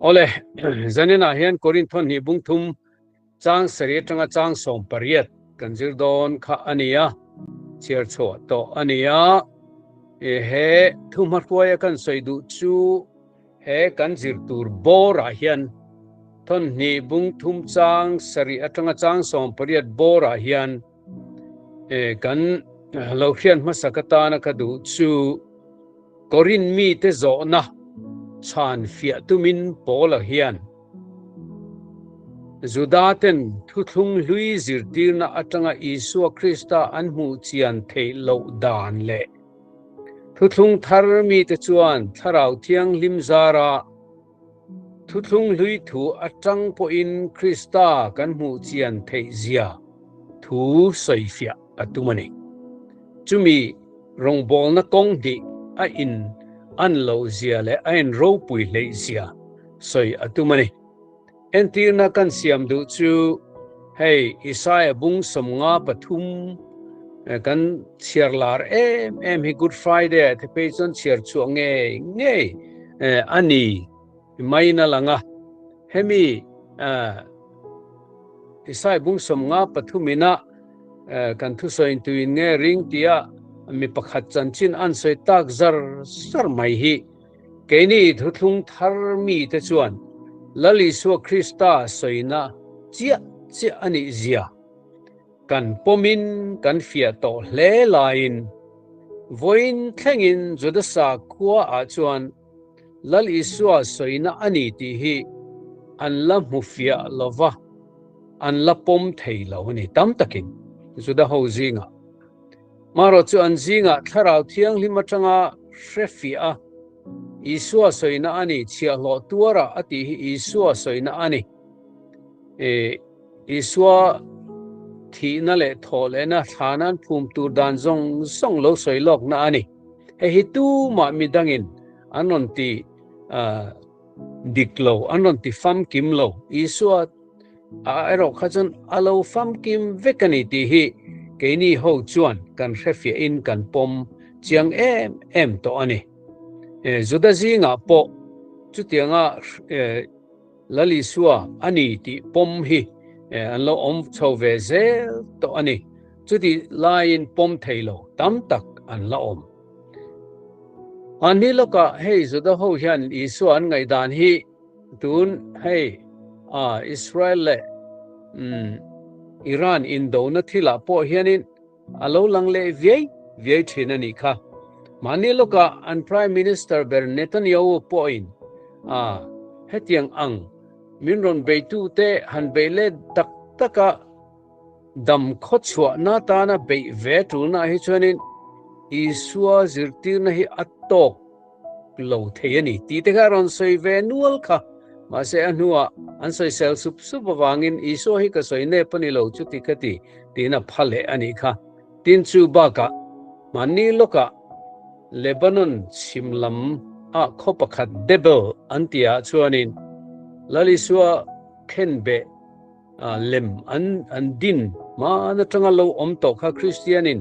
Awle, zaninah hian Korinth hnih bung thum chang sarih atanga chang 18 kan zir dawn kha a ni a, chhiar chhuah tawh a ni a. He thuhmahruaia kan sawi duh chu he kan zir tur bawrah hian thawn hnih bung thum chang sarih atanga chang 18 bawrah hian kan lo hriat hmasak atana ka duh chu Korinth mite zawhna chhan fiah tumin Paula hian Juda ten thuthlung hlui zirtirna atanga Isua Krista an hmuh chian theih loh dan leh thuthlung thar mite chuan Thlarau Thianghlim zara thuthlung hlui thu atang pawhin Krista kan hmuh chian theih zia thu sawi fiah a tum a ni. Chumi rawngbawlna kawng hnih a in an loh zia leh a in ropui hleih zia sawi a tum a ni. Entirna kan siam duh chu hei Isaiah bung 53 kan chhiar lar em em hi Good Friday ah te phei chuan chhiar chhuah ngei ngei a ni maiin a lang a. Hemi Isaiah bung 53 ina kan thusawiin tuin nge ring tia mi pakhat chanchin an sawi tak zar zar mai hi Keini thuthlung thar mite chuan Lal Isua Krista sawina chiah chiah a nih zia kan pawmin kan fiah tawh hle laiin vawiin thlengin Juda sakhuaah chuan Lal Isua sawina a ni tih hi an la hmu fiah lo va, an la pawm thei lo a ni tam takin Juda ho zingah. Marawh chu an zingah Thlarau Thianghlim atanga hre fiah a, Isua sawina a ni, chhiahhlawh tuara a tih hi Isua sawina a ni. E, Isua thihna leh thawh lehna thlanan phum tur dan zawng zawng lo sawi lawkna a ni. Hei hi tumah midangin an rawn ti dik lo, an rawn ti famkim lo. Isua A erawh kha chuan a lo famkim vek a ni tih hi keini ho chuan kan hrefiahin kan pawm chiang em em tawh a ni. Juda zingah pawh chutianga Lal Isua a ni tih pawm hi an lo awm chho ve zel tawh a ni. Chutih laiin pawm thei lo tam tak an la awm. Mahni lawkah hei Juda ho hian Isua an ngaihdan hi Tun hei a Israel leh Iran indona thilah pawh hianin a lo lang leh viai viai thin a nih kha. Mahni lawkah an Prime Minister ber Netanyahu pawhin a hetiang ang min rawn beitute han beih let tak taka dam khawchhuahna tana beih ve tulna hi chuanin Isua zirtirna hi a tawk lo thei a ni tih te kha a rawn sawi ve nual kha. Mahse a hnuah an sawisel sup sup avangin Isua hi ka sawi nep a ni lo chuti ka ti tiin a pha leh a nih kha. Tin chu bakah mahni lawkah Lebanon chhim lam ah khaw pakhat Debel an tih ah chuanin Lal Isua khenbeh lem an an din hman atanga lo awm tawh kha Kristianin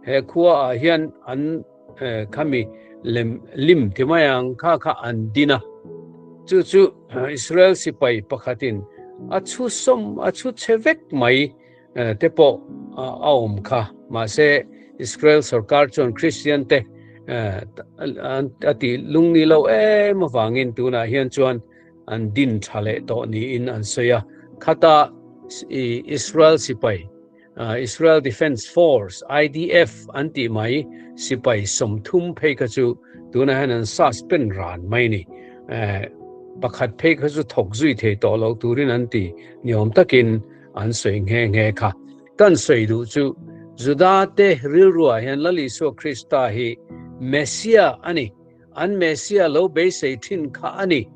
he khua ah hian an Khami lem lim ti mai ang kha kha an din a. Chu chu Israel sipai pakhatin a chhu sawm a chhu chhe vek mai te pawh a awm kha. Mahse Israel sorkar chuan Christian te a ti lungni lo em avangin tunah hian chuan an din tha leh tawh niin an sawi a. Khata Israel sipai Israel Defence Force, IDF, an tih mai sipai 30 phei kha chu tunah hian an suspend ran mai ni. Pakhat phei kha chu thawk zui thei tawh lo turin an ti niawm takin an sawi nghe nghe kha. Kan sawi duh chu Juda te rilruah hian Lal Isua Krista hi Messiah a ni. An Messiah lo beisei thin kha a ni.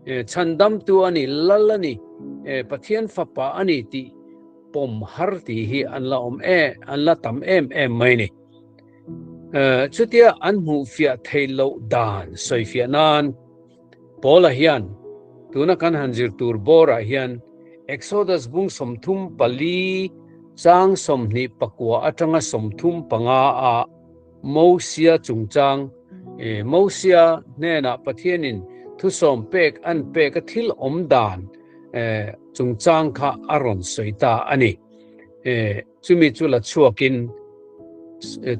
Chhandamtu a ni, Lal a ni, Pathian fapa a ni tih pawm har tih hi an la awm e, an la tam em em mai ni. Chutia an hmuh fiah theih loh dan sawi fiah nan Paula hian tuna kan han zir tur bawrah hian Exodus bung 34 chang 29 atanga 35 a Mosia chungchang Mosia hnenah Pathianin thusawm pek an pek a thil awm dan chungchang kha a rawn sawi ta a ni. Chumi chu la chhuakin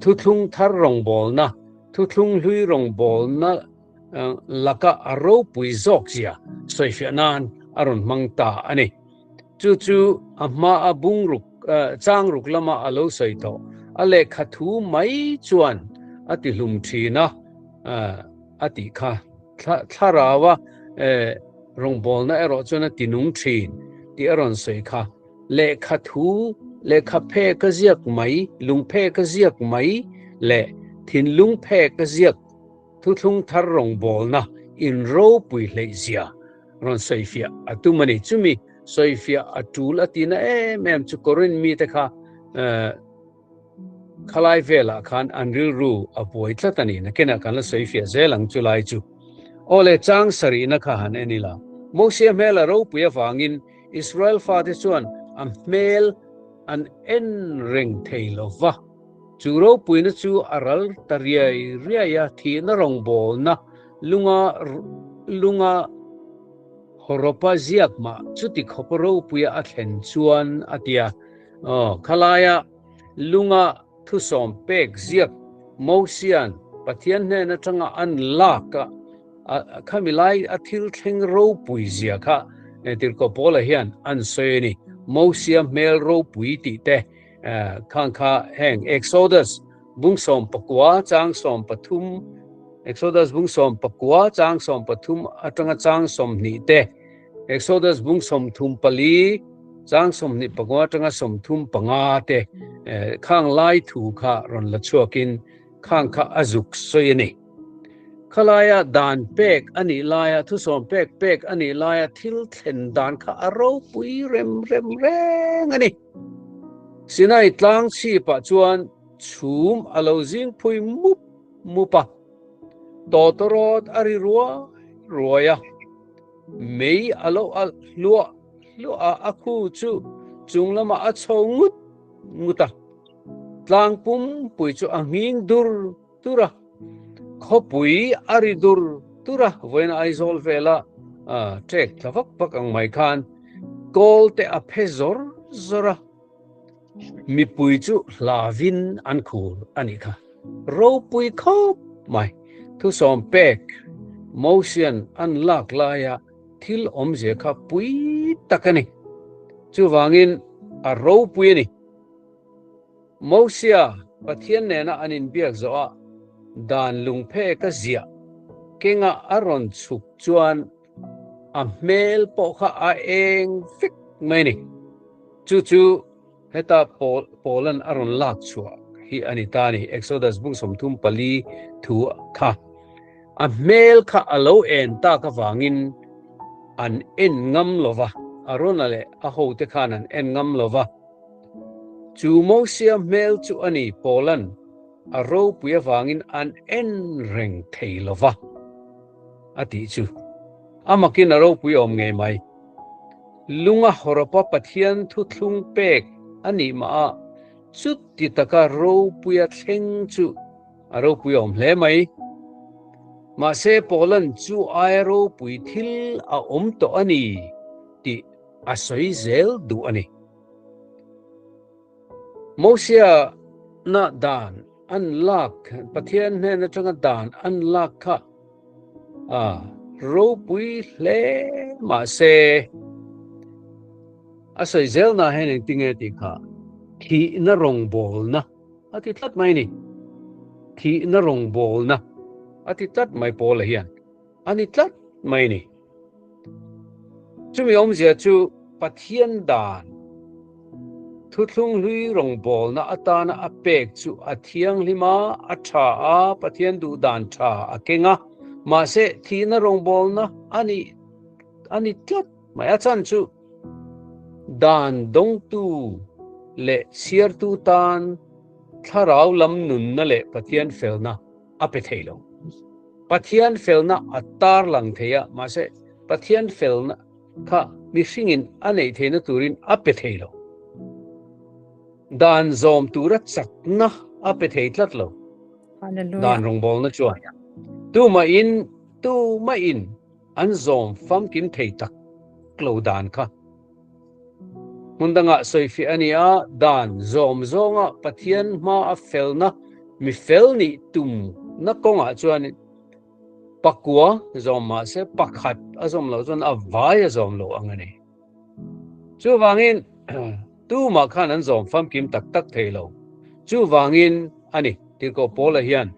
thuthlung thar rawngbawlna, thuthlung hlui rawngbawlna laka a ropui zawk zia sawifiah nan a rawn hmang ta a ni. Chu chu a hmaa bungruk changruk lama a lo sawi tawh a lehkha thu mai chuan a ti hlum thin a, a tih kha. Thlaraua rawngbawlna erawh chuan a ti nung thin tih a rawn sawi kha. Lehkha thu, lehkha phek a ziak mai, lung phek a ziak mai leh thinlung phek a ziak thuthlung thar rawngbawlna inropui hleihzia rawn sawifiah a tum a ni. Chumi sawifiah a tul a tihna em em chu Korinth mite kha khalai velah khan an rilru a buai tlat a ni. Nakinah kan la sawifiah zel ang chu lai chu. Aw le, chang sarihna kha han en ila. Mosia hmel a ropui avangin Israel fate chuan a hmel an en reng thei lo va. Chu ropuina chu a ral ta riai riai a, thihna rawngbawlna lunga lunga hawrawpa ziak mah chuti khawp ropuia a thlen chuan a ti a. Aw, khalaia lunga thusawm pek ziak Mosia'n Pathian hnen atanga an lak a, khami lai a thil thleng ropui zia kha Tirhkoh Paula hian an sawi a ni. Mosia hmel ropui tih te Khang kha heng Exodus bung 19 chang 13, Exodus bung 19 chang 13 atanga chang 20 te, Exodus bung 34 chang 25 atanga 35 te, khang lai thu kha rawn la chhuakin khang kha a zuk sawi a ni. Khalaia dan pek a nih laia, thusawm pek pek a nih laia thil thlen dan kha a ropui rem rem reng a ni. Sinai tlang chhipah chuan chhum a lo zing phui mup mup a, tawtawrawt a ri ruai ruai a, mei a lo alh hluah hluah a, a khu chu chung lamah a chho ngut ngut a, tlang pumpui chu a nghing dur dur a, khawpui a ri dur dur a, vawiin Aizawl vela ṭek tla vak vak ang mai khan kawl te a phe zawr zawr a, mipui chu hlavin an khur a nih kha. Ropui khawp mai, thusawm pek Mosian an lak laia thil awmzia kha pui tak a ni. Chuvangin a ropui a ni. Mosia, Pathian nena an inbiak zawhah dan lungphe ka ziah kengah a rawn chhuk chuan a hmel pawh kha a eng vek mai a ni. Chu chu heta Paula'n a rawn lak chhuah hi a ni ta a ni, Exodus bung 34 thu kha. A hmel kha a lo en tak avangin an en ngam lo va, Arona leh a hote khan an en ngam lo va. Chu Mosia hmel chu a ni, Paula'n a ropui avangin an en reng thei lo va, a tih chu. A makin a ropui awm ngei mai. Lunga hawrawpa Pathian thuthlung pek a nih mah a, chuti taka ropuia thleng chu a ropui awm hle mai. Mahse, Paula'n chu aia ropui thil a awm tawh a ni tih a sawi zel duh a ni. Mosia na dan an lak, Pathian hnen atanga dan an lak kha a ropui hle mahse a sawi zel na hian engtinge tih kha thihna rawngbawlna a ti tlat mai a ni. Thihna rawngbawlna a ti tlat mai Paula hian. A ni tlat mai a ni. Chumi awmzia chu Pathian dan thuthlung hlui rawngbawlna atana a pek chu a thianghlim a, a tha a, Pathian duh dan tha a keng a, mahse thihna rawngbawlna a ni a ni tlat mai. A chhan chu dan dawngtu leh chhiartu tan thlarau lam nunna leh Pathian felna a pe thei lo. Pathian felna a tar lang thei a, mahse Pathian felna kha mihringin a neih theihna turin a pe thei lo. Dan zawm tura chakna a pe thei tlat lo. Dan rawngbawlna chuan tumahin tumahin. an zawm famkim thei tak lo dan kha. Hmun dangah sawifiah a ni a, dan zawm zawnga Pathian hma a felna mi fel nih tumna kawngah chuan pakua zawm mah se pakhat a zawm loh chuan a vai a zawm lo ang a ni. Chuvangin tumah khan an zawm famkim tak tak thei lo. Chuvangin a ni, Tirhkoh Paula hian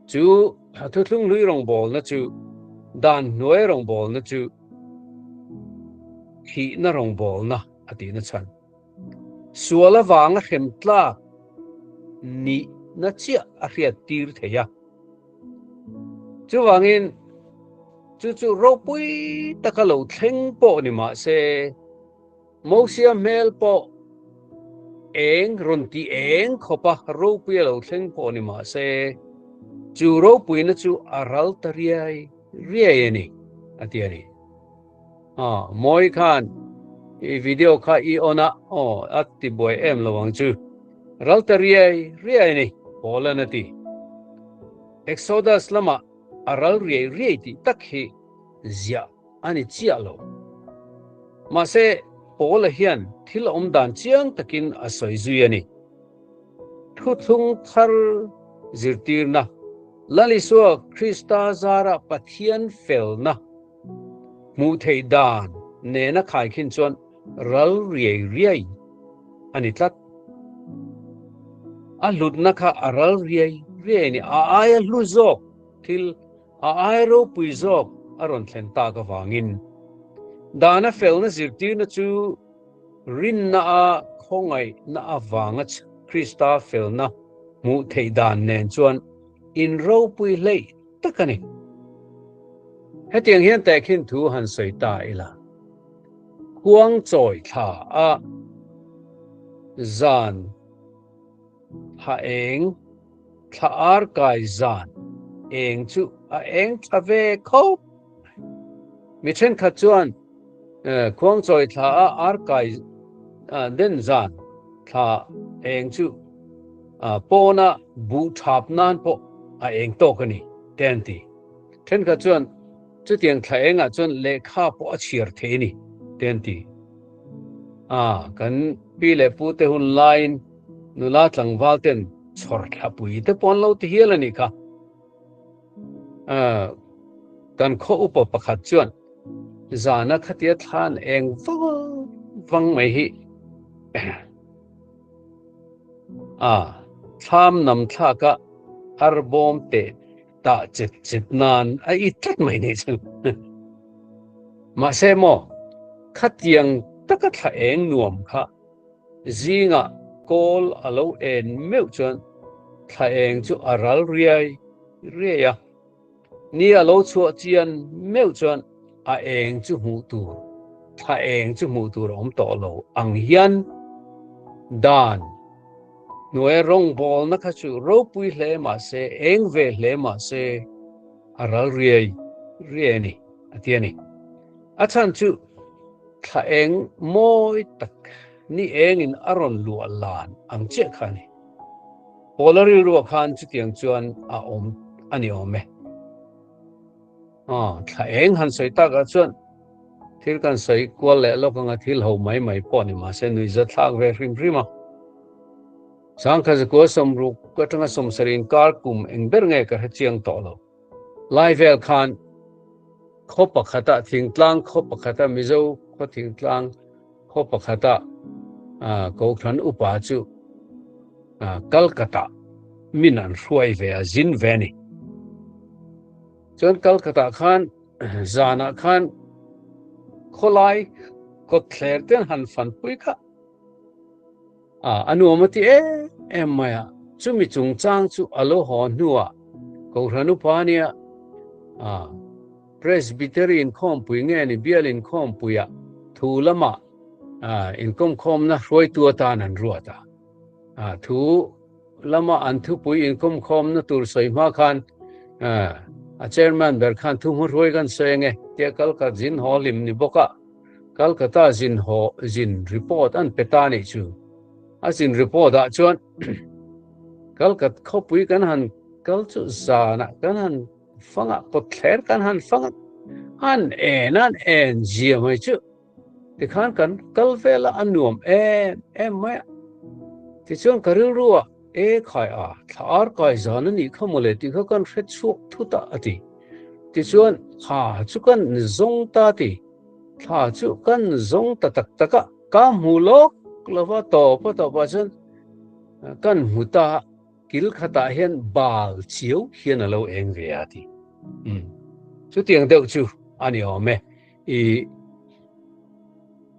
chu thuthlung hlui rawngbawlna chu dan hnuai rawngbawlna chu thihna rawngbawlna a tihna chhan. Sual avanga hrem tlak nihna chiah a hriat tir thei a. Chuvangin chu chu ropui taka lo thleng pawh ni mah se, Mosia hmel pawh eng rawn ti eng khawpa ropui a lo thleng pawh ni mah se, chu ropuina chu a ral ta riai riai a ni, a ti a ni. Aw, Mawi khan i video kha i on a, aw, a ti buai em lo ang chu. Ral ta riai riai a ni, Paul-a'n a ti. Exodus lamah a ral riai riai tih tak hi ziah a ni chiah lo. Mahse, Paul-a hian thil awm dan chiang takin a sawi zui a ni. Thuthlung thar zirtirna, Lal Isua Krista zara Pathian felna hmuh theih dan nena khaikhin chuan ral riai riai a ni tlat. A hlutna kha a ral riai riai a ni. A aia hlu zawk thil, a aia ropui zawk a rawn thlen tak avangin dana felna zirtirna chu rinna a khawngaihna avanga Krista felna hmuh theih dan nen chuan inropui hleih tak a ni. Hetiang hian tehkhin thu han sawi ta ila, khuang chawi thla a zan thla eng, thla ar kai zan eng chu a eng tha ve khawp mai. Mi thenkhat chuan khuang chawi thla a ar kai den zan thla eng chu pawna buh thap nan pawh a eng tawk a ni te an ti. Thenkhat chuan chutiang thla engah chuan lehkha pawh a chhiar thei a ni te an ti. A, kan pi leh pu te hun laiin nula tlangval ten chhawr thlapui te pawh an lo ti hial a nih kha. A, kan khaw upa pakhat chuan zana khatia thlan eng vang vang mai hi a, thlam nam thlaka arbawm teh tah chet chet nan a i tlat mai nih chu. Mahse maw, khatiang taka thla eng nuam kha zingah kawl a lo en meuh chuan thla eng chu a ral riai riai a, ni a lo chhuah chian meuh chuan a eng chu hmuh tur, thla eng chu hmuh tur a awm tawh lo ang hian dan Hnuaia rawngbawlna kha chu ropui hle mah se, eng ve hle mah se, a ral riai riai a ni, a ti a ni. A chhan chu thla eng mawi tak ni engin a rawn luah lan ang chiah kha a ni. Paula rilruah khan chutiang chuan a awm a ni awm e. Aw, thla eng han sawi takah chuan thil kan sawi kual leh lawk anga thil ho mai mai pawh ni mahse nuihza thlak ve hrim hrim a. Sangkha zakua sawmruk atanga sawmsarih inkar kum eng ber nge ka hre chiang tawh lo. Lai vel khan khaw pakhata thingtlang khaw pakhata Mizo khaw thingtlang khaw pakhata Kohhran upa chu Calcutta min an hruai ve a, zin ve a ni. Chuan Calcutta khan zanah khan khawlai kawtthler te an han fanpui kha a nuam a ti em em mai a. Chumi chungchang chu a lo haw hnuah Kohhran upa nia Presbytery inkhawmpui nge ni bial inkhawmpuiah thu lamah inkawmkhawmna hruaitu atan an ruat a. Thu lama an thupui inkawmkhawmna tur sawi hma khan a chairman ber khan thu hmahruai kan sawi ange tia Kalkat zin haw hlim ni bawk a, Kalkata zin haw zin report an pe ta nih chu. A zin report ah chuan Kalkat khawpui kan han kal chu zanah kan han Fangah kawtthler kan han fang a, An en an en zia mai chu tikhan kan kal vel a, a nuam em em mai a. Tichuan ka rilru ah e khai a, thla ar kai zan a nih kha mawle tih kha kan hre chhuak thut a a ti. Tichuan thla chu kan zawng ta ti, thla chu kan zawng ta tak tak a, ka hmu lawk lova tawp a tawp ah chuan kan hmu ta a. Kil khatah hian bal chiau hian a lo eng ve a ti. Umm. Chutiang deuh chu a ni awm e. I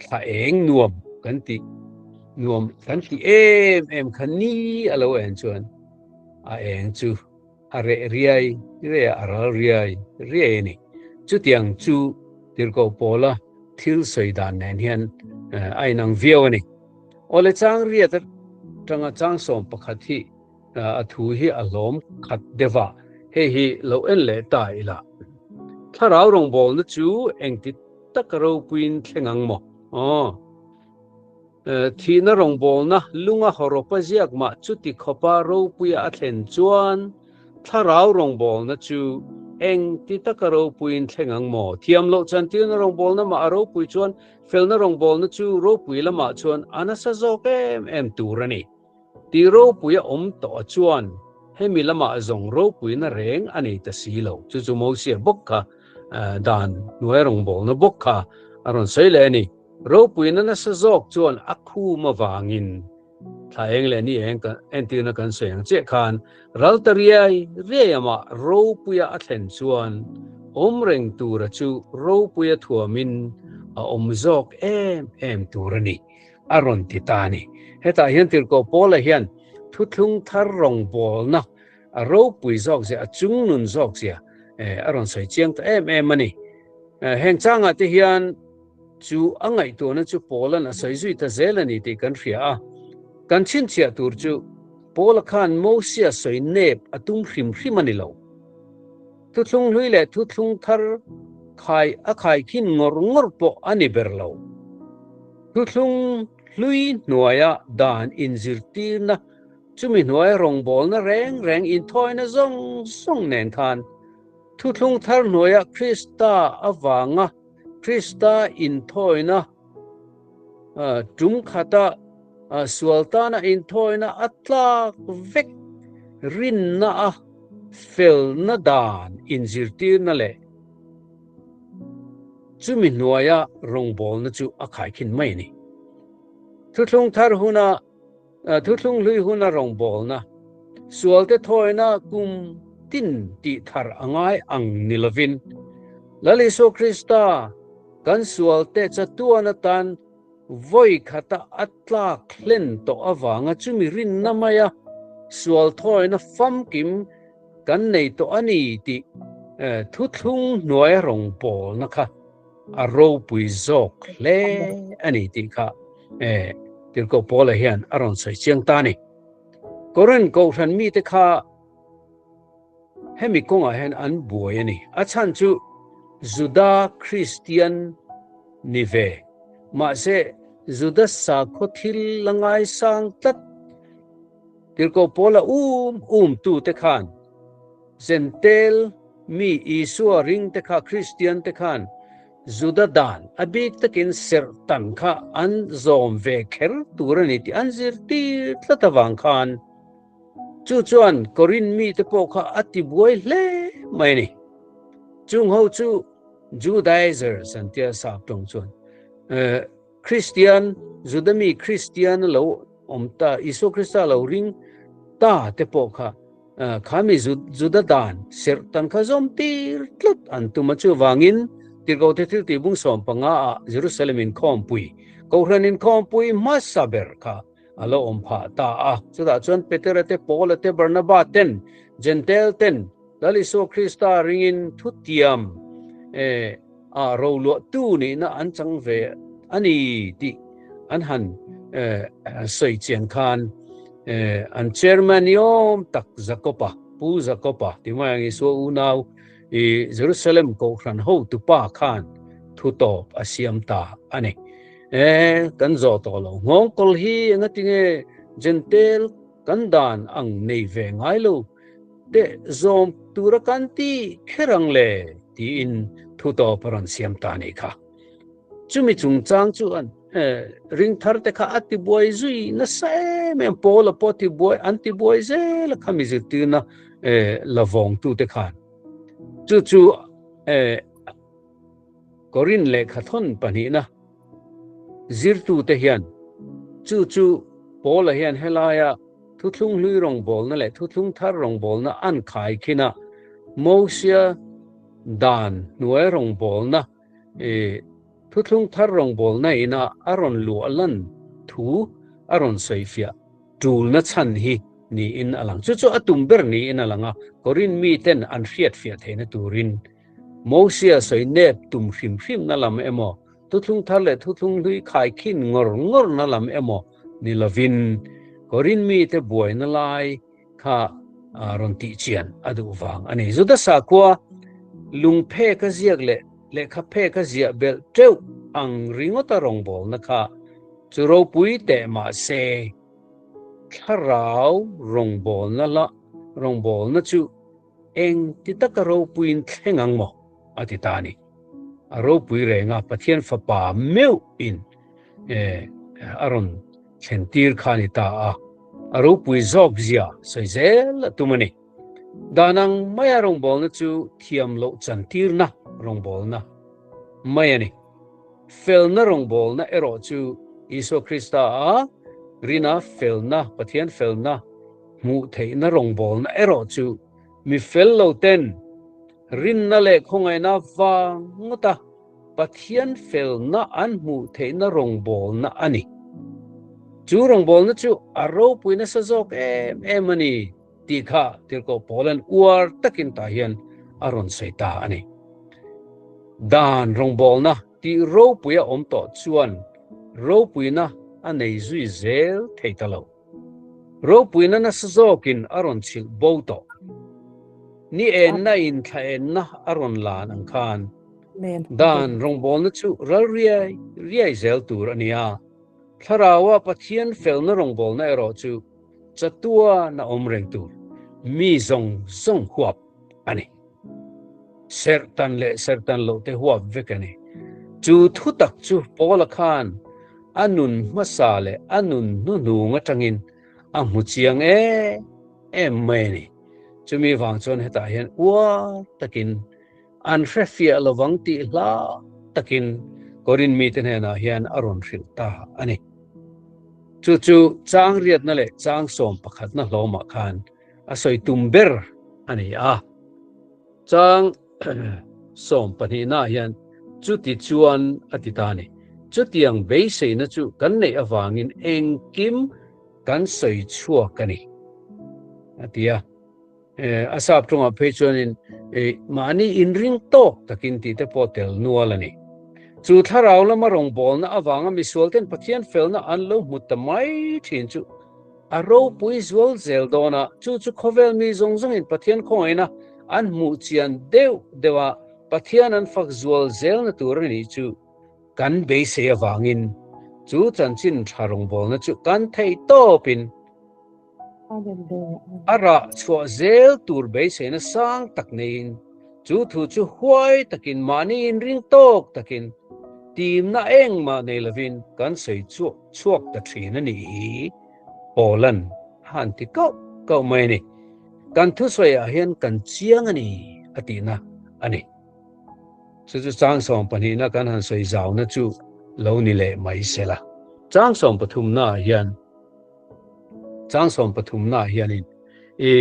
thla eng nuam kan tih, nuam kan tih em em kha ni a lo en chuan a eng chu a reh riai riai a, a ral riai riai a ni. Chutiang chu Tirhkoh Pawla thil sawi dan nen hian a inang viau a ni. Awle chang riat atanga chang 11 hi a thu hi a hlawm khat deuh a, hei hi lo en leh ta ila. Thlarau rawngbawlna chu engti taka ropuiin thleng ang maw? Aw. Thihna rawngbawlna lunga hawrawpa ziak mah chuti khawpa ropuia a thlen chuan Thlarau rawngbawlna chu engti taka ropuiin thleng ang maw? Thiam loh chantirna rawngbawlna mah a ropui chuan Felna rawngbawlna chu ropui lamah chuan a nasa zawk em em tur a ni. Tih ropui a awm tawh chuan hemi lamah zawng ropuina reng a nei ta si lo. Chu chu Mosia bawk kha dan hnuai rawngbawlna bawk kha a rawn sawi leh a ni. Ropuina nasa zawk chuan a khum avangin Thla eng leh ni eng kan entirna kan sawi ang chiah khan ral ta riai riai amah ropuia a thlen chuan awm reng tura chu ropuia thuamin a awm zawk em em tur a ni, a rawn ti ta a ni. Hetah hian Tirhkoh Paula hian thuthlung thar rawngbawlna a ropui zawk zia, a chungnun zawk zia a rawn sawi chiang ta em em a ni. Heng changah te hian Chu a ngaihtuahna chu Paula'n a sawi zui ta zel a ni tih kan hria a. Kan chhinchhiah tur chu Paula khan Mosia sawi nep a tum hrim hrim a ni lo. Thuthlung hlui leh thuthlung thar khai a khaikhin ngawr ngawr pawh a ni ber lo. Thuthlung hlui hnuaia dan inzirtirna chumi hnuaia rawngbawlna reng reng inthawina zawng zawng nen khan thuthlung thar hnuaia Krista avanga Krista inthawina tum khata sual tana inthawina a tlak vek rinna a felna dan inzirtirna leh chumi hnuaia rawngbawlna chu a khaikhin mai a ni. Thuthlung thar huna Thuthlung hlui huna rawngbawlna, sualte thawina kum tin tih thar a ngai ang ni lovin, Lal Isua Krista kan sualte chatuan atan vawi khata a tlak hlen tawh avanga chumi rinna maia sual thawina famkim kan nei tawh a ni tih thuthlung hnuaia rawngbawlna kha a ropui zawk hle a ni tih kha Tirhkoh Paula hian a rawn sawi chiang ta a ni. Korinth kohhran mite kha hemi kawngah hian an buai a ni. A chhan chu Juda Kristian ni ve, mahse Juda sakhaw thil la ngaisang tlat Tirhkoh Paula um um tute khan Zentel mi Isua ringte kha Kristian te khan Juda dan a bik takin serh tan kha an zawm ve kher tur a ni tih an zirtir tlat avang khan chu chuan Korinth mite pawh kha a ti buai hle mai a ni. Chung ho chu Judaizers an tia sap tawng chuan Kristian, Juda mi Kristian a lo awm ta, Isua Krista lo ring ta te pawh kha Kha mi Juda dan serh tan kha zawm tir tlat an tum a, chuvangin Tirhkohte thiltih bung 15 ah Jerusalem inkhawmpui, Kohhran inkhawmpui hmasa ber kha a lo awm phah ta a. Chutah chuan Petera te, Paula te, Barnaba ten, Jentail ten Lal Isua Krista ringin thutiam ah roluahtu nihna an chang ve a ni tih an han sawi chian khan an chairman ni awm tak Jakob-a, Pu Jakob-a ti mai ang Isua unau i Jerusalem kohhran hotupa khan thu tawp a siam ta a ni. Kan zawh tawh lo. Nghawngkawl hi engati nge Jentail kan dan ang nei ve ngai lo? Teh zawm tura kan ti kher ang le? tiin thu tawp a rawn siam ta a nih kha. Chumi chungchang chu an ring thar te kha a tibuai zui nasa em em, Paula pawh tibuai an tibuai zel a kha mi zirtirna la vawngtute khan. Chu chu Korin lehkha thawn pahnihna zirtute hian chu chu Paula hian helaia thuthlung hlui rawngbawlna leh thuthlung thar rawngbawlna an khaikhin a, Mosia dan hnuai rawngbawlna thuthlung thar rawngbawlna ina a rawn luah lan thu a rawn sawifiah tulna chhan hi niin a lang. Chu chu a tum ber niin a lang a, Korin miten an hriatfiah theihna turin Mosia sawi nep tum hrim hrimna lam emaw, thuthlung thar leh thuthlung hlui khaikhin ngawr ngawrna lam emaw ni lovin Korin mite buaina lai kha rawn tihchian a duh vang a ni. Juda sakhua lungphek a ziak leh lehkha phek a ziah belh teuh ang ringawta rawngbawlna kha chu ropui teh mah se, thlarau rawngbawlna la rawngbawlna chu Eng ti taka ropuiin thleng ang maw? a ti ta a ni. A ropui reng a, Pathian Fapa meuhin a rawn thlen tir kha a ni ta a, a ropui zawk zia sawi zel a tum a ni. Dan ang maia rawngbawlna chu thiam loh chantirna rawngbawlna mai a ni. Felna rawngbawlna erawh chu Isua Krista a rina felna, Pathian felna, Hmuh theihna rawngbawlna erawh chu mi fel lo ten rinna leh khawngaihna vang ngawta Pathian felna an hmuh theihna rawngbawlna a ni. Chu rawngbawlna chu a ropui nasa zawk em em a ni tih kha Tirhkoh Paula'n uar takin tah hian a rawn sawi ta a ni. Dan rawngbawlna tih ropui a awm tawh chuan ropuina a nei zui zel thei ta lo. Ropuina nasa zawkin a rawn chhilh bo tawh. Ni enna in thla enna a rawn lan ang khan dan rawngbawlna chu ral riai riai zel tur a ni a, Thlaraua Pathian felna rawngbawlna erawh chu chatuan a awm reng tur mi zawng zawng huap a ni. Serhtan leh serhtan loh te huap vek a ni. Chu thutak chu Paula khan a nun hmasa leh a nun hnuhnung atangin a hmu chiang em em mai a ni. Chumi vang chuan hetah hian uar takin an hrefiah lovang tih hla takin Korin mite hnenah hian a rawn hrilh ta a ni. Chu chu chang riatna leh chang sawm pakhatna hlawmah khan a sawi tum ber a ni a. Chang sawm pahnihnaah hian chuti chuan a ti ta a ni. Chutiang beiseina chu kan neih avangin engkim kan sawi chhuak a ni, a ti a. A sap tawngah phei chuanin mahni inring tawk takin tih te pawh tel nual a ni. Chu thlarau lama rawngbawlna avanga misualten Pathian felna an lo hmu ta mai thin chu A ropui zual zel dawn a, chu chu khawvel mi zawng zawngin Pathian khawngaihna an hmuh chian deuh deuh a, Pathian an fak zual zelna tur a nih chu kan beisei avangin chu chanchin tha rawngbawlna chu kan theih tawpin a rah chhuah zel tur beiseina sang tak neiin chu thu chu huai takin mahni inring tawk takin timna engmah nei lovin kan sawi chhuak chhuak ta thin a nih hi Paula'n a han ti kauh kauh mai a ni. Kan thusawiah hian kan chiang a ni a tihna a ni. Chu chu chang sawm pahnihna kan han sawi zauna chu lo ni leh mai se la. Chang sawm pathumnaah hian chang sawm pathumnaah hianin i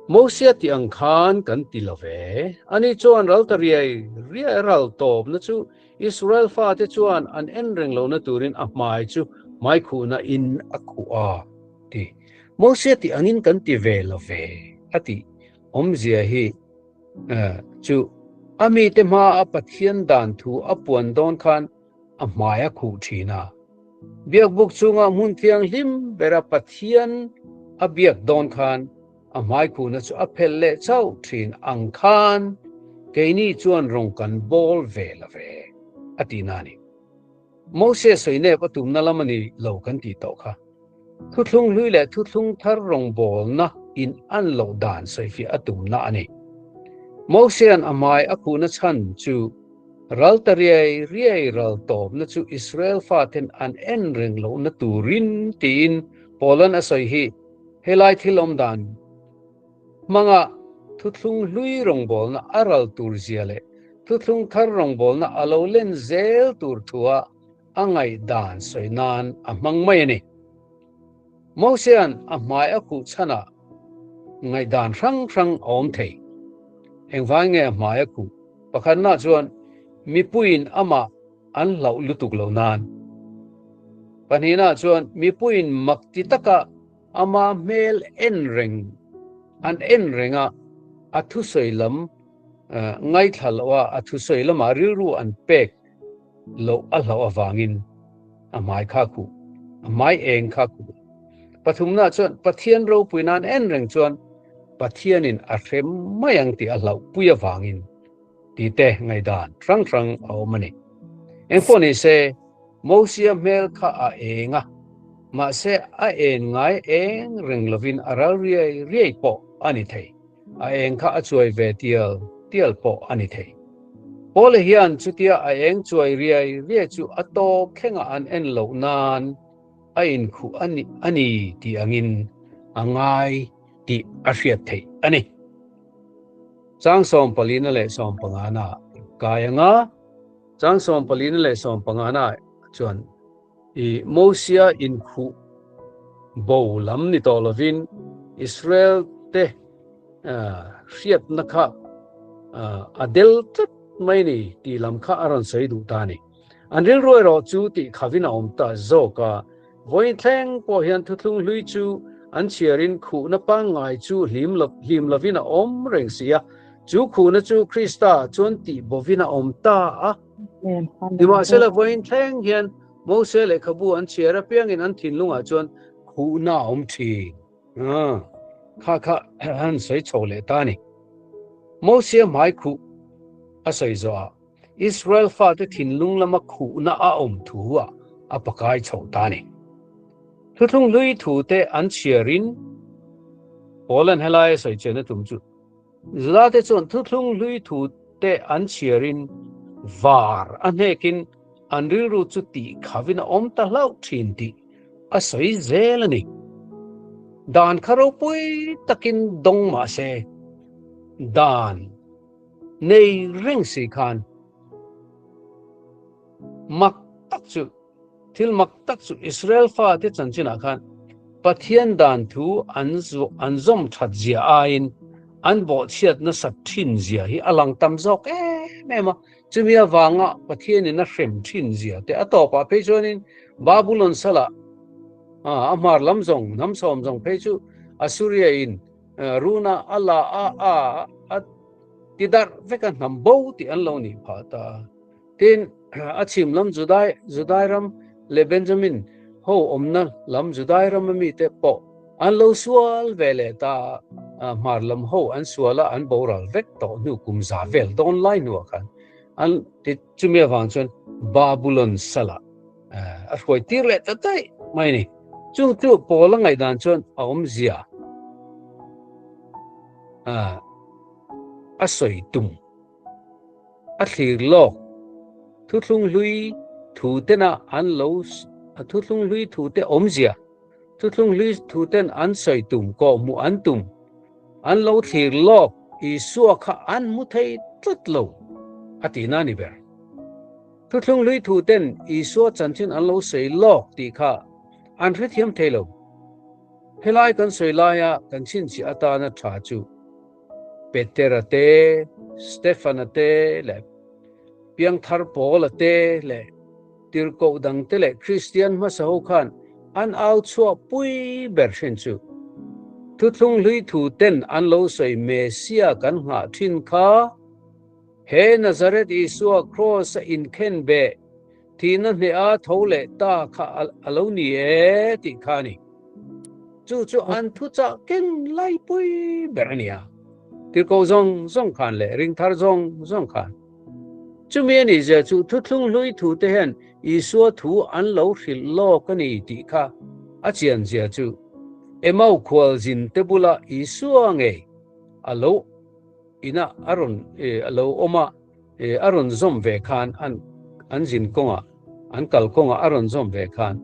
Mosia tih ang khan kan ti lo ve. Ani chuan ral ta riai riai ral tawpna chu Israel fate chuan an en reng lohna turin a hmai chu hmaikhuhna in a khuh a ti. Mosia tih angin kan ti ve lo ve a tih awmzia hi chu a mite hmaa Pathian dan thu a puan dawn khan a hmai a khuh thin a. Biakbuk chungah hmun thianghlim bera Pathian a biak dawn khan a hmai khuhna chu a phelh leh chauh thin ang khan keini chuan rawng kan bawl ve la ve, a ti na a ni. Moses sawi nep a tumna lam a ni lo kan tih tawh kha. Thuthlung hlui leh thuthlung thar rawngbawlna in an loh dan sawifiah a tumna a ni. Mosean a hmai a khuhna chhan chu ral ta riai riai ral tawpna chu Israel faten an en reng lohna turin tiin Paulan a sawi hi helai thil awm dan hmanga thuthlung hlui rawngbawlna a ral tur zia leh thuthlung thar rawngbawlna a lo len zel tur thua a ngaihdan sawi nan a hmang mai a ni. Mosean a hmai a khuh chhanah ngaihdan hrang hrang a awm thei. Engvai nge a hmai a khuh? Pakhatna chuan mipuiin amah an hlauh lutuk lo nan. Pahnihna chuan mipuiin mak ti taka ama hmel en reng an en reng a, a thusawi lam ngaithla loh a, a thusawi lamah rilru an pek loh a hlauh avangin a hmai kha khuh, a hmai eng kha khuh. Pathumna chuan Pathian ropui nan en reng chuan Pathianin a hrem mai ang tih a hlauh pui avangin tih te ngaihdan hrang hrang a awm a ni. Engpawh ni se, Mosia hmel kha a eng a, mahse a en ngai eng reng lovin a ral riai riai pawh a ni thei. A eng kha a chuai ve tial tial pawh a ni thei. Paula hian chutia a eng chuai riai riai chu a tawp thlengah an en loh nan a inkhuh a ni tih angin a ngai tih a hriat theih a ni. Chang sawmpalina leh sawmpangana kai anga chang sawmpalina leh sawmpangana chuan I Mosia inkhuh bo lam ni tawh lovin Israel te hriatna kha a del tlat mai ni tih lam kha a rawn sawi duh ta a ni. An rilru erawh chu tih khavin a awm ta zawk a, vawiin thleng pawh hian thuthlung hlui chu an chhiarin khuhna pangngai chu hlim lovin a awm reng si a, chu khuhna chu Krista chuan tih bovin a awm ta a. Nimahsela vawiin thleng hian Mose lehkhabu an chhiar apiangin an thinlungah chuan khuhna a awm thin. Kha kha an sawi chho leh ta a ni. Mose hmai khuh a sawi zawhah Israel fate thinlung lama khuhna a awm thu ah a pakai chho ta a ni. Thuthlung hlui thute an chhiarin Paul-a'n helai a sawi chian a tum chu Zlate chuan thuthlung hlui thu te an chhiarin var a hnekin an rilru chu tih khavin a awm ta hlauh thin tih a sawi zel a ni. Dan kha ropui takin dawng mah se, dan nei reng si khan mak tak chu Thil mak tak chu Israel fate chanchinah khan Pathian dan thu an an zawm that zia aiin an bawhchhiat nasat thin zia hi a lang tam zawk em em a. Chumi avanga Pathianin a hrem thin zia te a tawpah phei chuanin Babulon salah a hmar lam zawng hnam sawm zawng phei chu Assuria in runa a la a a a ti darh vek a hnam bo tih an lo nih phah ta. Tin, a chhim lam Judai, Judai ram leh Benjamin ho awmna lam Judai rama mite pawh an lo sual ve leh ta a, hmar lam ho an sual a, an boral vek tawh hnu kum za vel dawn lai hnuah khan an ti chumi avang chuan Babulon salah a hruai tir leh ta daih mai a ni. Chung chu Paul a ngaihdan chuan a awmzia a sawi tum. A thlir lawk. Thuthlung hlui thu tena an lo Thuthlung hlui thu te awmzia Thuthlung hlui thu ten an sawi tum kawh hmuh an tum an lo thlir lawk Isua kha an hmu thei tlat lo a tihna a ni ber. Thuthlung hlui thu ten Isua chanchin an lo sawi lawk tih kha an hrethiam thei lo. Helai kan sawi laia kan chhinchhiah atana tha chu Petera te, Stefana te leh Piangthar Paula te leh tirhkoh dangte leh Kristian hmasa ho khan an au chhuah pui ber thin chu. Thuthlung hlui thu ten an lo sawi Mesia kan nghah thin kha, he Nazareth Isua kraws a inkhen beh thihna hneha tho leh ta kha a lo ni e tih kha a ni. Chu chu an thuchah ken laipui ber a ni a, tirhkoh zawng zawng khan leh ringthar zawng zawng khan. Chumi a nih zia chu thuthlung hlui thute hian Isua thu an lo hrilh lawk a ni tih kha a chian zia chu Emau khualzin te bula Isua ngei a lo. ina a rawn a lo awm a, a rawn zawm ve khan an an zin kawngah, an kal kawngah a rawn zawm ve khan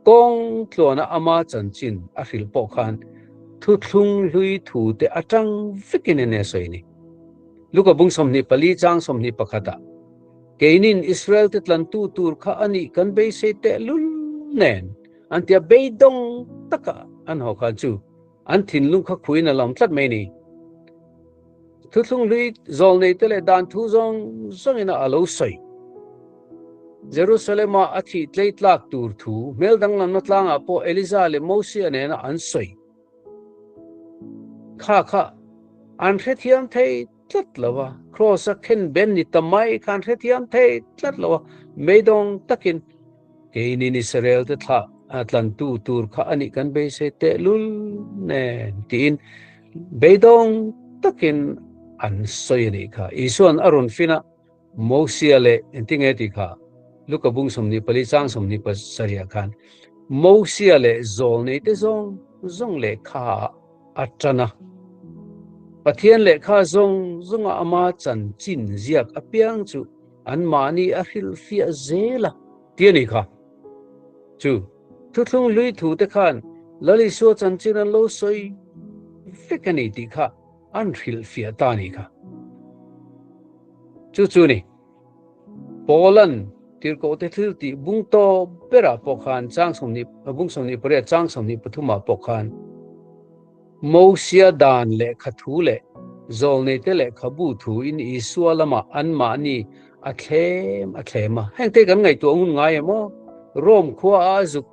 kawng tluana ama chanchin a hrilh pawh khan thuthlung hlui thu te atang vekin a nia sawi ni. Luka bung 24 chang 21 ah keinin Israel te tlantu tur kha a nih kan beisei tehlul nen an tia beidawng taka an haw khan chu An thinlung kha khuin a lam tlat mai ni. Thuthlung hlui zawl nei te leh dan thu zawng zawngin a lo sawi. Jerusalem-a a thih tlei tlak tur thu hmel danglamna tlangah pawh Eliza leh Mosia nena an sawi. Kha kha an hrethiam thei tlat lo a, Kraws-a khen ben ni ta mai kha an hrethiam thei tlat lo a, meidawng takin Keinin Israel te thlah tlantu tur kha a nih kan beisei tehlul nen tiin beidawng takin an sawi a nih kha. Isua'n a rawn fin a, Mosia leh engtinge tih kha Luka bung 24 chang 27 ah khan Mosia leh zawlnei te zawng zawng lehkha ah a tan a. Pathian lehkha zawng zawnga ama chanchin ziak apiang chu Anmahni a hrilhfiah zel a ti a ni kha. Chu thuthlung hlui thu te khan Lal Isua chanchin an lo sawi vek a ni tih kha an hrilhfiah ta a ni kha. Chu chu ni, Paula'n Tirhkohte thil tih bung tawp berah pawh khan chang 20, bung 28 chang 23 ah pawh khan, Mosia dan lehkha thu leh zawlneite lehkhabu thu in Isua lamah anmahni a thlem a thlem a. Heng te kan ngaihtuah ngun ngai em aw? Rome khua a zuk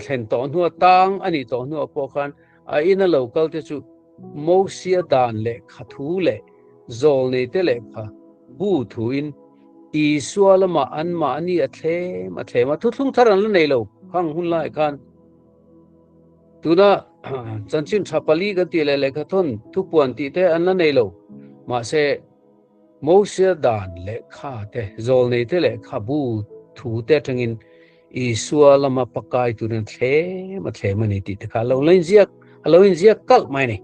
thlen tawh hnua tang a nih tawh hnuah pawh khan a ina lo kal te chu Mosia dan lehkha thu leh zawlneite lehkha bu thu in Isua lamah anmahni a thlem a thlem a. Thuthlung thar an la nei lo khang hun lai khan. Tuna chanchin tha pali kan tih leh lehkhathawn thupuan tih te an la nei lo. Mahse, Mosia dan lehkha te, zawlnei te lehkha bu thu te atangin Isua lama pakai turin thlem a thlem a ni tih te kha a lo la inziak, a lo inziak kalh mai a ni.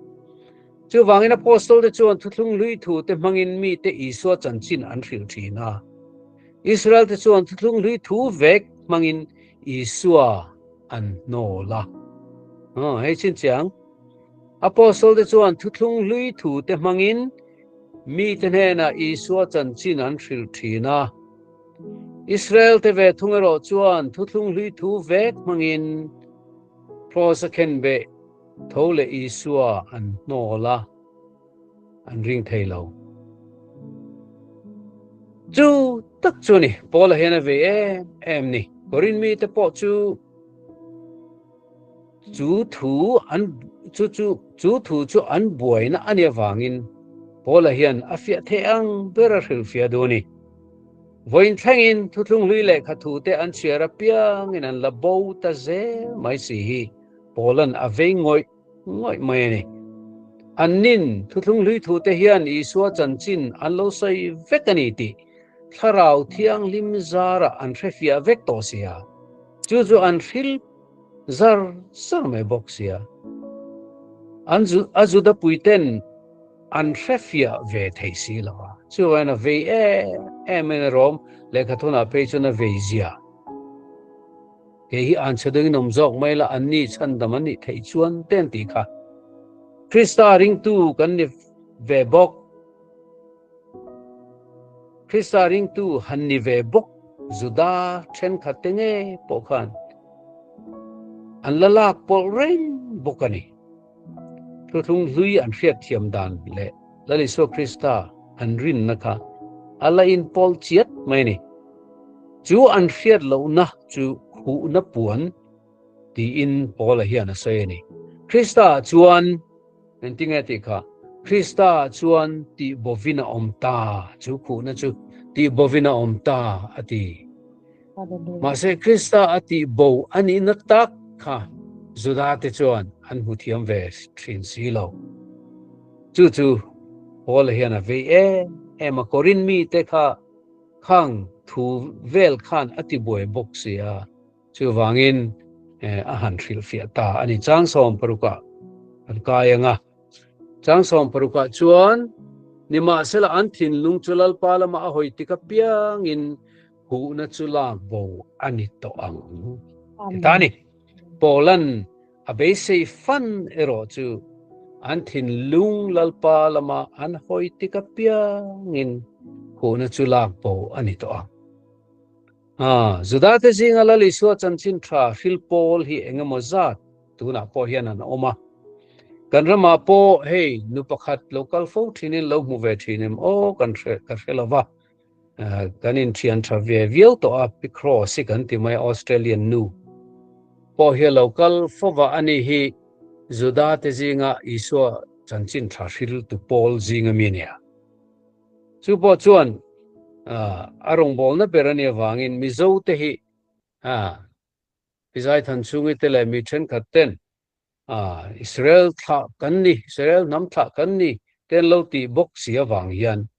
Chuvangin Apostol te chuan thuthlung hlui thu te hmangin mite Isua chanchin an hrilh thin a. Israel te chuan thuthlung hlui thu vek hmangin Isua an hnawl a. Aw, hei chinchiang. Apostle te chuan thuthlung hlui thu te hmangin mite hnenah Isua chanchin an hrilh thin a. Israel te ve thung erawh chuan thuthlung hlui thu vek hmangin Kraws a khenbeh tho leh Isua an hnawl a. an ring thei lo. Chu tak chu ni, Paula hian a vei em em ni. Korin mite pawh chu chu thu an chu chu chu thu chu an buaina a nih avangin Paula hian a fiah thei ang ber a hrilhfiah duh a ni. Vawiin thlengin thuthlung hlui lehkha thute an chhiar apiangin an la bo ta zel mai si hi Paula'n a vei ngawih ngawih mai a ni. An nin thuthlung hlui thute hian Isua chanchin an lo sawi vek a ni tih Thlarau Thianghlim zarah an hrefiah vek tawh sia. Chu chu an hril zar zar mai bawk sia. An a Juda puiten an hrefiah ve thei si lo a. Chuvain a vei em em in Rom lehkhathunah phei chuan a vei zia. Kei hi an chhe deuhin awm zawk mai la, anni chhandam an nih theih chuan te an tih kha. Krista ringtu kan ni ve bawk. Krista ringtu han ni ve bawk Juda thenkhat te ngei pawh khan an la lak pawlh reng bawk a ni. Thuthlung hlui an hriatthiam dan leh Lal Isua Krista an rinna kha a la inpawlh chiat mai a ni. Chu an hriat lohna chu khuhna puan tiin Paula hian a sawi a ni. Krista-ah chuan engtinge tih kha? Krista-ah chuan tihbawvin a awm ta, chu khuhna chu tihbawvin a awm ta a ti. Mahse Krista a tihbo a nihna tak kha Juda-te chuan an hmu thiam ve thin si lo. Chu chu Paula hian a vei em em a, Korin mite kha Khang thu vel khan a ti buai bawk si a, chuvangin a han hrilhfiah ta a ni. Chang 16 ah kan kai ang a, chang 16 ah chuan. Nimahsela an thinlung chu Lalpa lama a hawi tik apiangin huhna chu lak bo a ni tawh ang. Ti ta a ni. Paula'n a beisei fan erawh chu an thinlung Lalpa lama an hawi tik apiangin huhna chu lak bo a ni tawh ang. Judate zinga Lal Isua chanchin tha hril pawl hi eng emaw zat tunah pawh hian an awm a. Kan ramah pawh hei nu pakhat lo kal fo thinin lo hmu ve thin em aw kan hre ka hre lo va. Kan inthian tha ve viau tawh a, Pi Cross hi kan ti mai a, Australian nu pawh hi a lo kal fo va a ni hi Juda te zinga Isua chanchin tha hriltu pawl zinga mi a nia. Chu pawh chuan a rawngbawlna ber a nih avangin Mizo te hi Pi Zaithanchhungi te leh mi thenkhat ten Israel thlah kan ni, Israel hnam thlah kan ni te an lo tih bawk si avang hian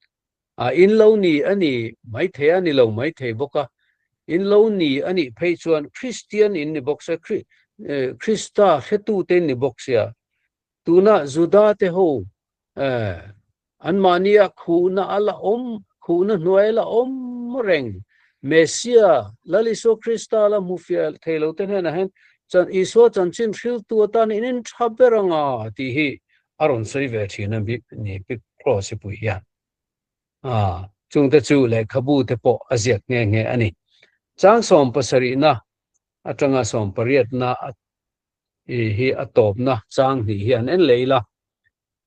in lo ni a ni maithei a ni lo maithei bawk a, in lo ni a nih phei chuan Kristian in ni bawk sia, Krista hretute in ni bawk sia, tuna Juda te ho Anmahnia khuhna a la awm, khuhna hnuai a la awm reng. Messia, Lal Isua Krista la hmu fiah thei lo te hnenah hian chan Isua chanchin hriltu atan in in tha ber anga tih hi a rawn sawi ve thin a ni Pi Cross-i pui hian. A, chungte chu lehkhabu te pawh a ziak nghe nghe a ni. Chang sawmpasarihna atanga sawmpariatna hi a tawpna chang hnih hi an en leh ila.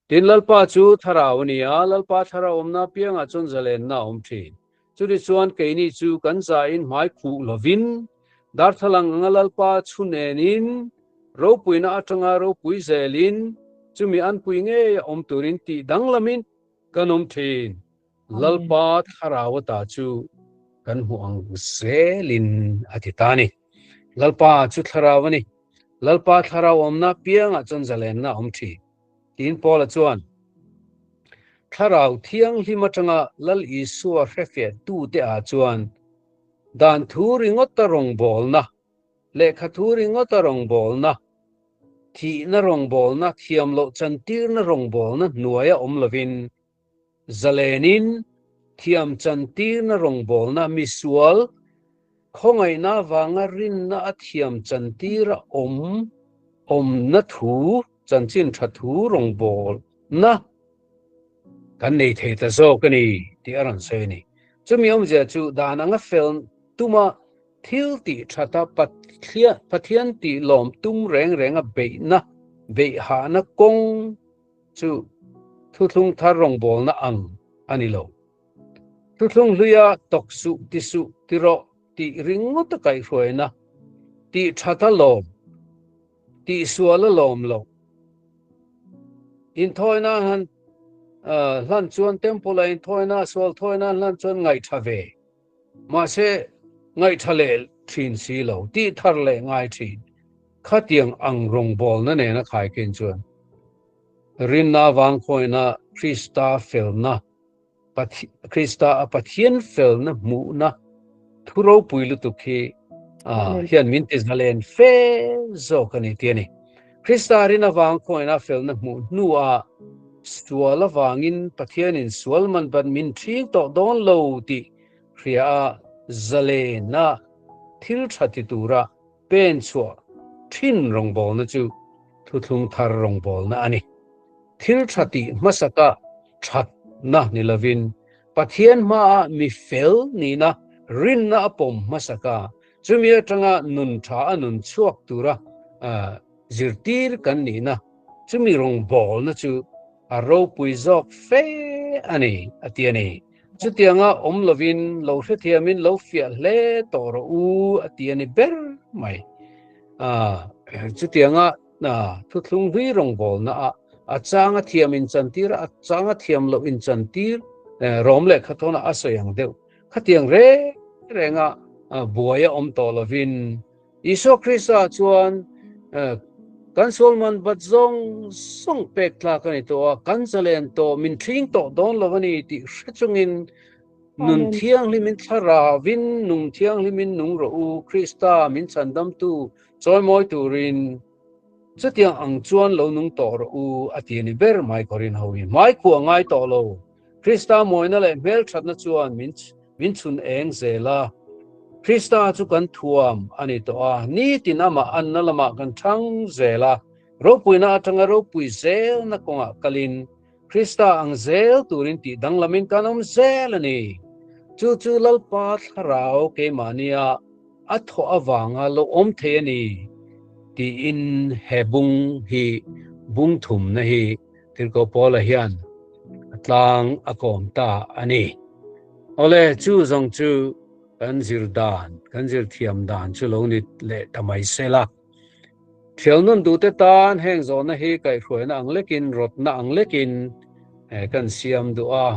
Tin, Lalpa chu Thlarau a ni a, Lalpa Thlarau awmna apiangah chuan zalenna a awm thin. Chutichuan, keini chu kan zain hmai khuh lovin, darthlalang anga Lalpa chhu nenin, ropuina atanga ropui zelin, chumi anpui ngei a awm turin tih danglamin kan awm thin. Lalpa Thlarau ata chu kan hmuh ang zelin a ti ta a ni. Lalpa chu Thlarau a ni. Lalpa Thlarau awmna apiangah chuan zalenna a awm thin. Tiin Paula chuan, Thlarau Thianghlim atanga Lal Isua hrefiah tute ah chuan dan thu ringawta rawngbawlna, lehkha thu ringawta rawngbawlna, thihna rawngbawlna, thiamloh chantirna rawngbawlna hnuaia awm lovin Zalenin thiam chantirna rawngbawlna misual khawngaihna avanga rinna a thiam chantira awm awmna thu chanchin tha thu rawngbawlna kan nei thei ta zawk a ni tih a rawn sawi a ni. Chumi awmzia chu dan anga fel tuma thil tih thata Pathian tih lawm tum reng renga beihna beihhahna kawng Chu thuthlung thar rawngbawlna ang a ni lo. Thuthlung hluia tawk suh, ti suh, ti rawh tih ringawt a kaihhruaina, tih that a lawm, tih sual a lawm lo. Inthawina han hlan chuan temple-a inthawina, sual thawina an hlan chuan ngaihṭha ve. Mahse, ngaihṭha leh ṭhin si lo, tih thar leh ngai ṭhin. Khatiang ang rawngbawlna nena khaikhin chuan rinna avangkhawina Krista felna, Krista a Pathian felna hmuhna thu ropui lutuk hi hian min ti zalen fe zawk a ni tih a ni. Krista rin avangkhawina felna hmuh hnuah sual avangin Pathianin sual man bat min ṭhing tawh dawn lo tih hria a zalena thil ṭha ti tura Pen chhuah thin rawngbawlna chu thuthlung thar rawngbawlna a ni. Thil tha tih hmasaka thatna ni lovin Pathian hmaah mi fel nihna rinna a pawm hmasaka chumi atanga nun tha a nun chhuak tura zirtir kan nihna chumi rawngbawlna chu a ropui zawk fe a ni a ti a ni. Chutianga awm lovin lo hrethiamin lo fiah hle tawh rawh u a ti a ni ber mai. Chutianga thuthlung hlui rawngbawlna ah a chang a thiam inchantir a, a chang a thiam loh inchantir rawm leh khathawna a sawi ang deuh. Khatiang reng renga buai a awm tawh lovin Isua Krista chuan kan sual man bat zawng zawng pek tlak a ni tawh a, kan zalen tawh, min thling tawh dawn lo a ni tih hre chungin nun thianghlimin thlaravin nung thianghlimin nung rawh u, Krista min chhandamtu chawimawi turin chutiang ang chuan lo nung tawh rawh u a ti a ni ber mai Korin ho hi. Hmaikhuah ngai tawh lo. Krista mawina leh hmelthatna chuan min min chhun eng zel a. Krista chu kan thuam a ni tawh a, nitin amah anna lamah kan thang zel a. Ropuina atanga ropui zelna kawngah kalin Krista ang zel turin tih danglamin kan awm zel a ni. Chu chu Lalpa Thlarau keimahnia a thawh avanga lo awm thei a ni tiin he bung hi bung thumna hi Tirhkoh Paula hian a tlang a kawm ta a ni. Awle, chu zawng chu kan zir dan, kan zir thiam dan chu lo ni leh ta mai se la. Thialnun duhte tan heng zawhna hi kaihhruaina ang lekin, rawtna ang lekin kan siam duh a.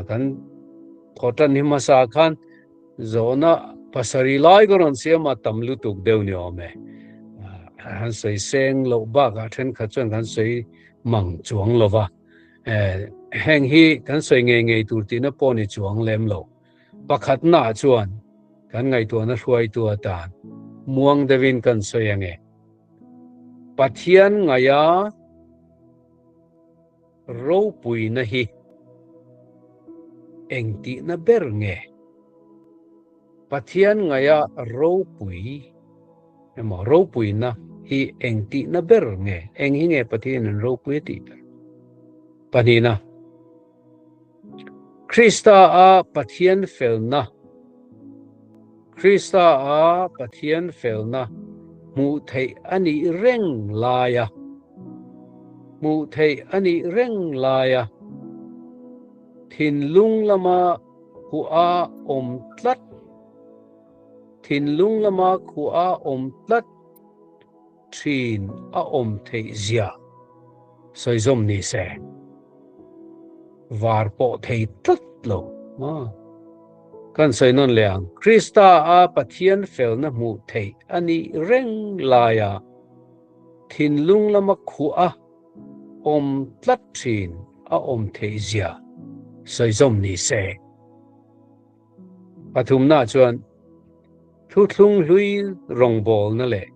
Kan thawhtan hi hmasa khan zawhna pasarih lai ka rawn siam a, tam lutuk deuh ni awm e. Han sawi seng loh bakah thenkhat chuan kan sawi mang chuang lo va. Heng hi kan sawi ngei ngei tur tihna pawh ni chuang lem lo. Pakhatnaah chuan kan ngaihtuahna hruaitu atan muang deuhin kan sawi ange. Pathian ngaia ropuina hi engtihna ber nge? Pathian ngaia ropui emaw ropuina hi engtihna ber nge? Eng hi nge Pathianin ropui a tih ber? Pahnihna. Krista a Pathian felna Krista a Pathian felna hmuh theih a nih reng laia hmuh theih a nih reng laia thinlung lama khuah awm tlat thinlung lama khuah awm tlat thin a awm theih zia sawi zawm ni se, var pawh thei tlat lo a. Kan sawi nawn leh ang, Krista a Pathian felna hmuh theih a nih reng laia thinlung lama khuah a awm tlat thin a awm theih zia sawi zawm ni se. Pathumna chuan Thuthlung hlui rawngbawlna leh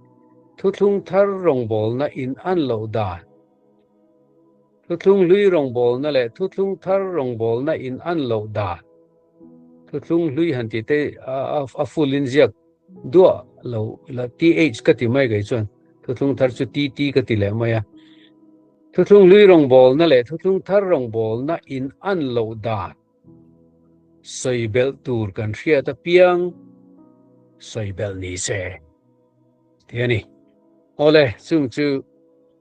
Thuthlung thar rawngbawlna in an loh dan Thuthlung hlui rawngbawlna leh Thuthlung thar rawngbawlna in an loh dan Thuthlung hlui han tih te a full in ziak duah lo la TH ka ti mai kei chuan Thuthlung thar chu TT ka ti leh mai a. Thuthlung hlui rawngbawlna leh Thuthlung thar rawngbawlna in an loh dan Sawi belh tur kan hriat apiang sawi belh ni se tih a ni. Awle, chung chu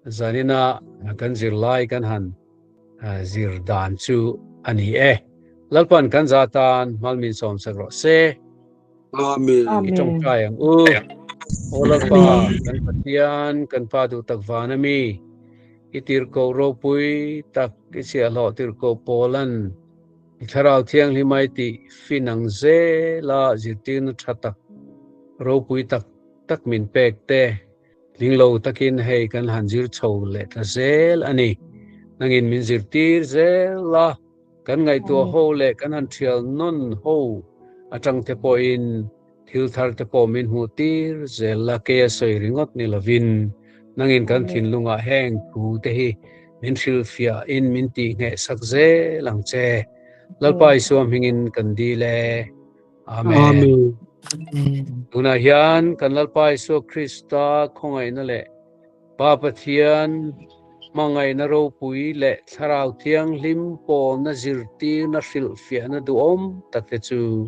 zanina kan zirlai kan han zir dan chu a ni e. Lalpan kan za tan hmalmin sawmsak rawh se. Amen. I tawngtai ang u. Aw Lalpa, kan Pathian, kan Pa duh tak van a mi. I tirhkoh ropui tak i chhiahhlawh tirhkoh Paulan i Thlarau Thianghlim ai tih fin ang zela zirtirna tha tak, ropui tak tak min pek te, tling lo takin hei kan han zir chho leh ta zel a ni. Nangin min zirtir zel a. Kan ngaihtuah ho leh kan han thial nawn ho atang te pawhin thil thar te pawh min hmuh tir zel la, kei a sawi ringawt ni lovin nangin kan thinlungah heng thu te hi min hrilhfiahin min tihngheh sak zel ang che. Lalpa Isua hmingin kan dil e. Amen. Tunah hian kan Lalpa Isua Krista khawngaihna leh Pa Pathian hmangaihna ropui leh Thlarau Thianghlim pawlna zirtirna hrilhfiahna duhawm takte chu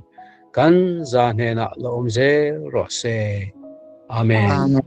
kan za hnenah la awm zel rawh se. Amen.